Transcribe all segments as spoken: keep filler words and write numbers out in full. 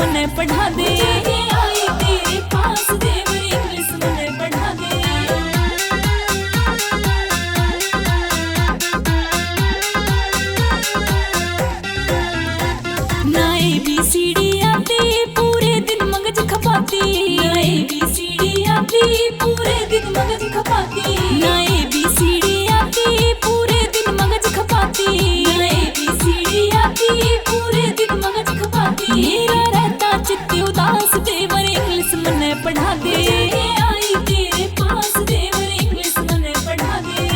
मन्ने पढ़ा दे। जाके आई तेरे पास देवर, इंग्लिश मन्ने पढ़ा दे। ना ए बी सी डी आती, पूरे दिन मगज खपाती। ना ए बी सी डी आती, पूरे दिन मगज खपाती। ना ए बी सी डी आती, पूरे दिन मगज खपाती। ना ए बी सी डी आती, पूरे दिन मगज खपाती। मेरा रहता चित्त उदास देवर, इंग्लिश मन्ने पढ़ा दे। जाके आई तेरे पास देवर, इंग्लिश मन्ने पढ़ा दे।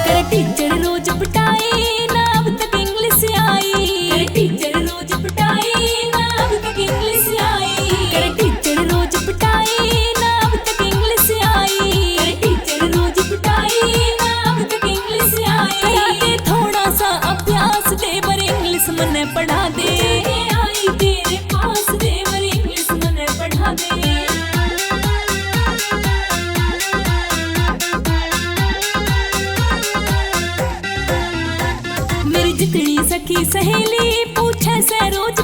कर टीचर रोज पटाए, ना अब तक इंग्लिश आई। कर टीचर रोज पटाए, ना अब तक इंग्लिश आई। कर टीचर रोज पटाए, ना अब तक इंग्लिश आई। कर टीचर रोज पटाए, ना अब तक इंग्लिश आई। करा दे थोड़ा सा अभ्यास देवर, इंग्लिश मन्ने पढ़ा दे। जाके आई तेरे पास देवर, इंग्लिश मन्ने पढ़ा दे। मेरी जितनी सखी सहेली पूछे से रोज